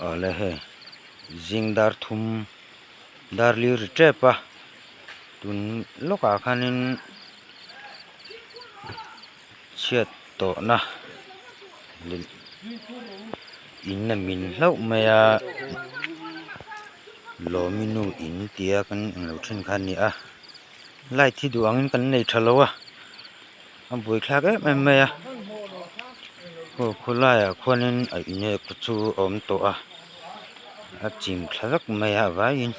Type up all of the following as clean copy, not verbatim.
Awle hei zing dar thum dar li ri tep a tun lawkah khanin chhiat tawhna in a min hlauh mai a lawmi nu in tia kan englo thin kha a ni a light hi duh angin kan nei tha lo a a buaithlak em em mai a aw khawlaiah khuanin a inek chu a awm tawh a a chim thla vek mai a vaiin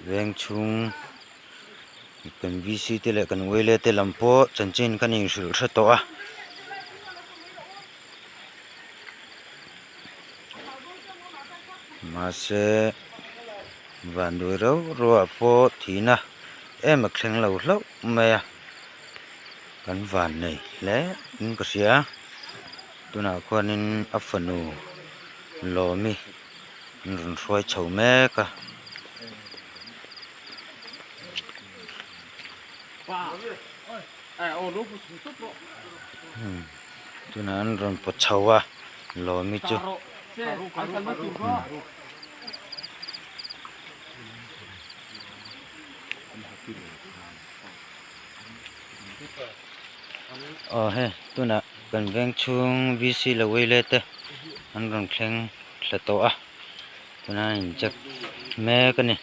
veng chhung kan v c te leh kan y l a te lam pawh chanchin kan inhrilh hre tawh a. Mahse vanduai rau rauah pawh thihna em a thleng lo hlauh mai a kan van nei hle in ka hria tunah khuanin a fanu lawmi an rawn hruai chho mek a. Tunah an rawn pawt chho a lawmi chu aw hei tunah kan veng chhung v c lo wei let te an rawn thleng thla tawh a tunah an in check mek a ni.